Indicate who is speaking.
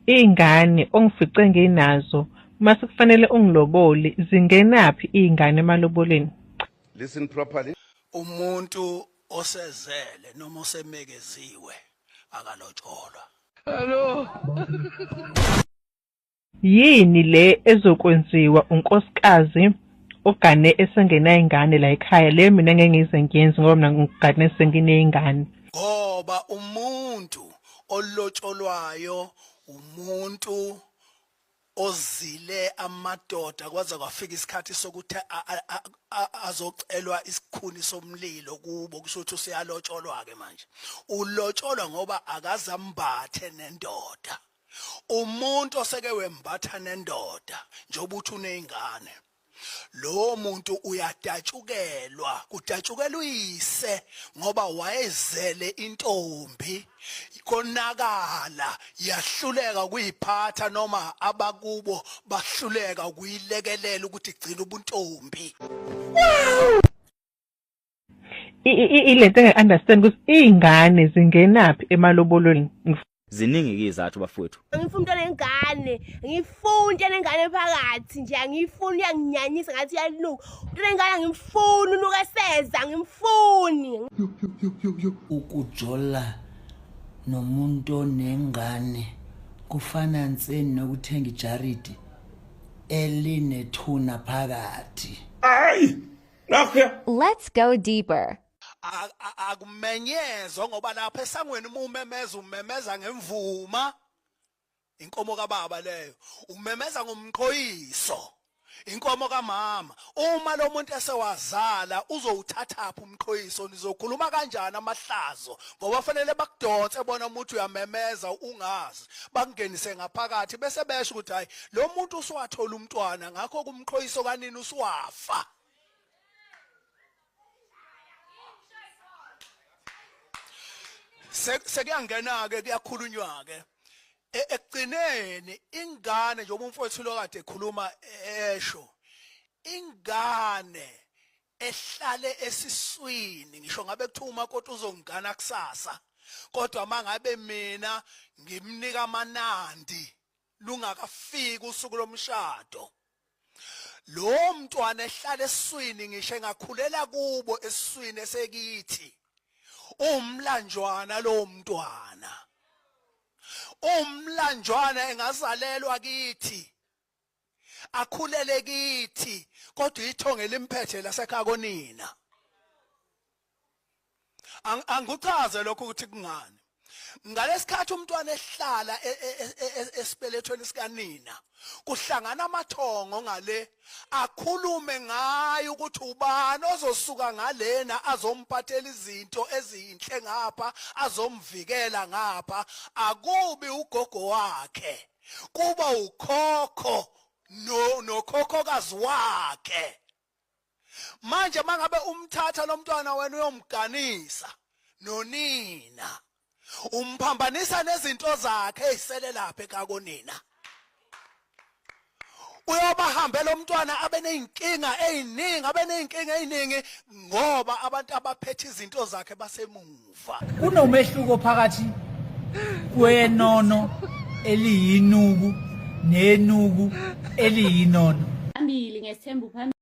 Speaker 1: Iy'ngane ongifice nginazo mase kufanele ungilobole zingenaphi iy'ngane emaloboleni?
Speaker 2: Listen properly.
Speaker 3: Umuntu osezele noma osemekeziwe akalotsholwa.
Speaker 1: Yini le ezokwenziwa unkosikazi ogane esengenayingane la ekhaya le mina ngeke ngize ngiyenze ngoba mina ngigane sengineyingane.
Speaker 3: Ngoba umuntu olotsholwayo umuntu ozile amadoda kwaze kwafika isikhathi sokuthi azocelwa isikhuni somlilo kubo kusho ukuthi useyalotsholwa ke manje ulotsholwa ngoba akazambathe nendoda Umuntu oseke wembatha nendoda njengoba uthi uneyingane lowo muntu uyadatshukelwa kudatshukelwa uyise ngoba wayezele intombi konakala yahluleka ukuyiphatha noma abakubo bahluleka ukuyilekelela ukuthi igcine ubuntombi.
Speaker 1: Ilento engayi-understand ukuthi iy'ngane zingenaphi emalobolweni.
Speaker 4: Ziningi ke izathu bafowethu.
Speaker 5: Angifuni umntwana engane, angifuni umntwana engane phakathi nje, angiyifuni uyanginyanyisa ngathi uyanuka. Umntwana engane angimfuni unuka eseza, angimfuni.
Speaker 6: Ukujola nomuntu onengane kufana nseni nokuthenga ijaridi elinethuna phakathi.
Speaker 2: Hayi! Nakho
Speaker 7: Let's go deeper.
Speaker 3: Akumenyezwa ngoba lapha esangweni uma umemeza umemeza ngemvuma inkomo kababa leyo umemeza ngomqhoyiso inkomo kamama uma lo muntu esewazala uzowuthathaphi umqhoyiso nizokhuluma kanjani amahlazo ngoba fanele bakudonse bona umuntu uyamemeza ungazi bakungenise ngaphakathi bese besho ukuthi hayi lo muntu usuwathola umntwana ngakho kumqhoyiso kanini usuwafa Sekuyangena ke kuyakhulunywa ke e, ekugcineni ingane njengoba umfowethu lo kade ekhuluma esho ingane ehlale esiswini ngisho ngabe kuthiwa umakoti uzongigana kusasa kodwa mangabe mina ngimnika amanandi lungakafiki usuku lomshado lo mntwana ehlala esiswini ngisho engakhulela kubo esiswini esekithi umlanjwana lo mntwana umlanjwana engazalelwa kithi akhulele kithi kodwa ithongo elimphethe lasekhaya konina Angikuchaze lokho ukuthi kungani. Ngalesikhathi umntwana ehlala e, e, e, esibelethweni sikanina kuhlangana amathongo ngale akhulume ngayo ukuthi ubani ozosuka ngalena azomphathela izinto ezinhle ngapha azomvikela ngapha akubi ugogo wakhe kuba ukhokho no nokhokhokazi wakhe Manje mangabe umthatha lomntwana wena uyomganisa nonina umphambanisa nezinto zakhe ezisele lapha ekakonina uyobahambe lo mntwana abe nezinkinga eziningi abe nezinkinga eziningi ngoba abantu abaphethe izinto zakhe basemuva
Speaker 6: Kunomehluko phakathi kwenono eliyinuku nenuku eliyinono.
Speaker 8: Phambili ngesithembu phambili.